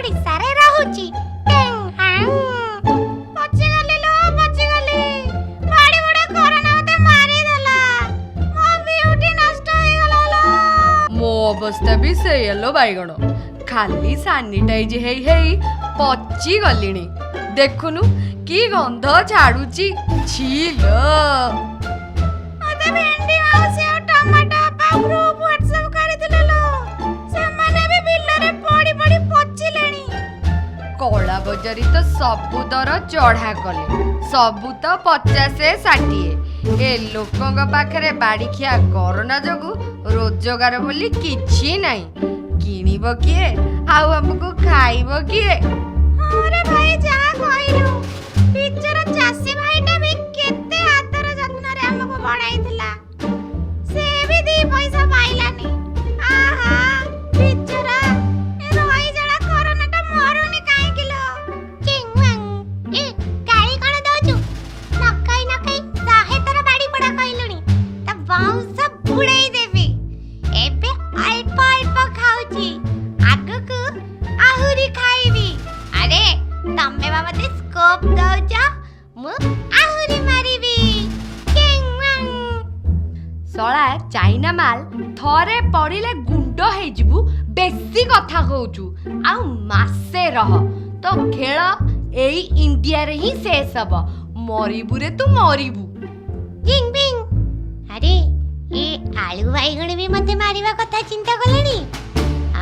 ଓଡ଼ିଶାରେ ରହୁଛି। ବଚିଗଲି ଲୋ, ବଚିଗଲି। ବାଡ଼ି ବୁଡ଼ା କରୋନା ମତେ ମାରିଦେଲା। ମୋ ବିୟୁଟି ନଷ୍ଟ ହେଇଗଲା ଲୋ। ମୋ ଅବସ୍ଥା ବି ସେଇଆ ଲୋ ବାଇଗଣ। ଖାଲି ସାନିଟାଇଜ ହେଇ ହେଇ ପଚି ଗଲିଣି। ଦେଖୁନୁ କି ଗନ୍ଧ ଛାଡୁଛି, ଛି ଲୋ। ମତେ ଭେଣ୍ଡି ମାଉସୀ ଆଉ ଟମାଟୋ ଅପା ଗ୍ରୁପ ହ୍ୱାଟ୍ସଆପ କରିଥିଲେ ଲୋ। ସେମାନେ ବି ବିଲରେ ପଡି ପଡି ପଚିଲେଣି। କଳା ବଜାରୀ ତ ସବୁ ଦର ଚଢା କଲେ। ସବୁ ତ 50 60। ଏ ଲୋକଙ୍କ ପାଖରେ ବାଡ଼ିଖିଆ କରୋନା ଯୋଗୁ ରୋଜଗାର ବୋଲି କିଛି ନାହିଁ। କିଣିବ କିଏ ଆଉ ଆମକୁ ଖାଇବ କିଏ? ହଁ ରେ ଭାଇ, ଯାହା କହିଲୁ। ବିଚରା ଚାଷୀ ଭାଇଟା ବି କେତେ ଆଦର ଯତ୍ନରେ ଆମକୁ ବଢାଇଥିଲା। ସେ ବି ଦି ପଇସା ପାଇଲାନି। ଆହା ବିଚରା, ଏ ରହିଜଳା କରୋନାଟା ମରୁନି କାହିଁକି ଲୋ? ଏ ଗାଳି କଣ ଦଉଛୁ? ନ କହି ନ କହି 100 ଥର ବାଡି ପୋଡା କହିଲୁଣି। ତା ବାଉଁଶ ବୁଡେଇ ଦେବି। ଏବେ ଅଳ୍ପ ଅଳ୍ପ ଖାଉଛି, ଆଗକୁ ଆହୁରି ଖାଇବି। ଆରେ ତମେ ବା ମତେ ସ୍କୋପ ଦଉଛ, ମୁଁ ଆହୁରି ମାରିବି। ଶଳା ଚାଇନା ମାଲ, ଥରେ ପଡ଼ିଲେ ଗୁଣ୍ଡ ହେଇଯିବୁ। ବେଶୀ କଥା କହୁଛୁ। ଆଉ ମାସେ ରହ, ତୋ ଖେଳ ଏଇ ଇଣ୍ଡିଆରେ ହିଁ ଶେଷ ହବ। ମରିବୁ ରେ, ତୁ ମରିବୁ। ଜିଙ୍ଗ ବିଙ୍ଗ। ଆରେ ଏ ଆଳୁ ବାଇଗଣ ବି ମତେ ମାରିବା କଥା ଚିନ୍ତା କଲେଣି।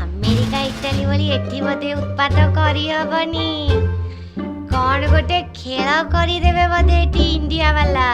ଆମେରିକା ଇଟାଲୀ ଭଳି ଏଠି ବୋଧେ ଉତ୍ପାତ କରିହବନି। କଣ ଗୋଟେ ଖେଳ କରିଦେବେ ବୋଧେ ଏଠି ଇଣ୍ଡିଆ ବାଲା।